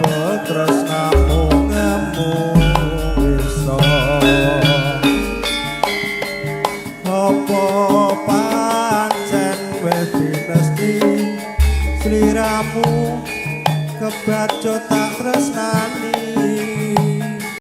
Mergo tresnamu ngemu wisa. Apa pancen wis dinesti sliramu, kebacut tak tresnani.